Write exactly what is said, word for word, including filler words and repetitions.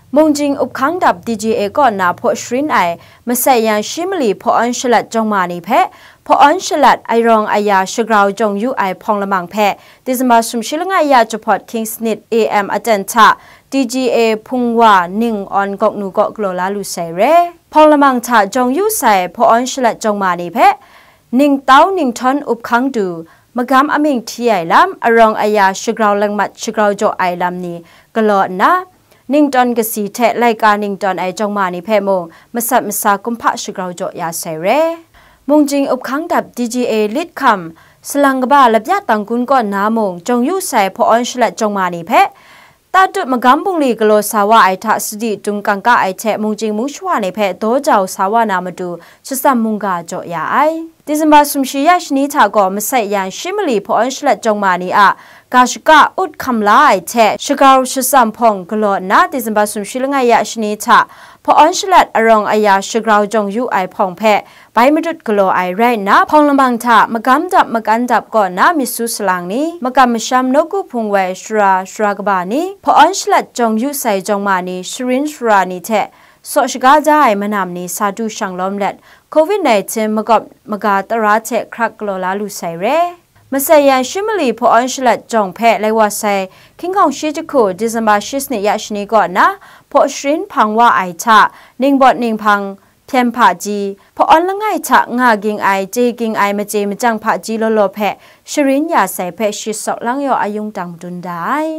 Mungjing uphkang dap D G A kaw na hpaw sharin ai masai yan shi mali hpaw-awn shalat jawng ma ni hpe, hpaw-awn shalat arawng aya shagrau jawng yu ai hpawng lamang hpe, Disemba sumshi langai ya jahpawt hkying sanit A M aten hta D G A hpung wa ning awn gawk nu kaw galaw la lu sai re. Hpawng lamang hta jawng yu sai hpaw-awn shalat jawng ma ni hpe, ningtau ninghtawn uphkang du, magam amying hti ai lam, arawng aya shagrau langmat shagrau jaw ai lam ni galaw nna, ningtawn kasi hte laika ningtawn ai jawng ma ni hpe mung masat masa kumhpa shagrau jaw ya sai re. Mungjing uphkang dap D G A lit hkam, salang kaba lapya tangkun kaw nna mung, jawng yu sai hpaw-awn shalat jawng ma ni hpe, tatut magam bungli galaw sa wa ai hta sadi dung kangka ai hte mungjing mung shawa ni hpe daw jau sa wa na matu shatsam mungga jaw ya ai. Disemba sumshi ya shani hta gaw masai yan shi mali hpaw-awn shalat jawng ma ni a ga shaka ut hkam la ai hte, shagrau shatsam hpawng galaw nna, Disemba sumshi langai ya shani hta hpaw-awn shalat arawng aya shagrau jawng yu ai hpawng hpe bai madut galaw ai rai nna, hpawng lamang hta magam dap makan dap kaw na myit su salang ni, makam masham nawku hpung wai shara, shara kaba ni, hpaw-awn shalat jawng yu sai jawng ma ni, sharin shara ni hte saw shaga da ai manam ni sa du shang lawm let, covid nineteen magawp maga tara hte hkrak galaw la lu sai re. Masai yan shi mali hpaw-awn shalat jawng hpe lai wa sai, hkying hkawng shi jahku, Disemba shi sanit ya shani kaw na, hpaw sharin hpang wa ai hta, ningbawt ninghpang, hpyen hpaji, hpaw-awn langai hta nga ging ai, chye ging ai, machye machyang hpaji law law hpe sharin ya sai hpe shi saw lang yaw ayung dang madun da ai.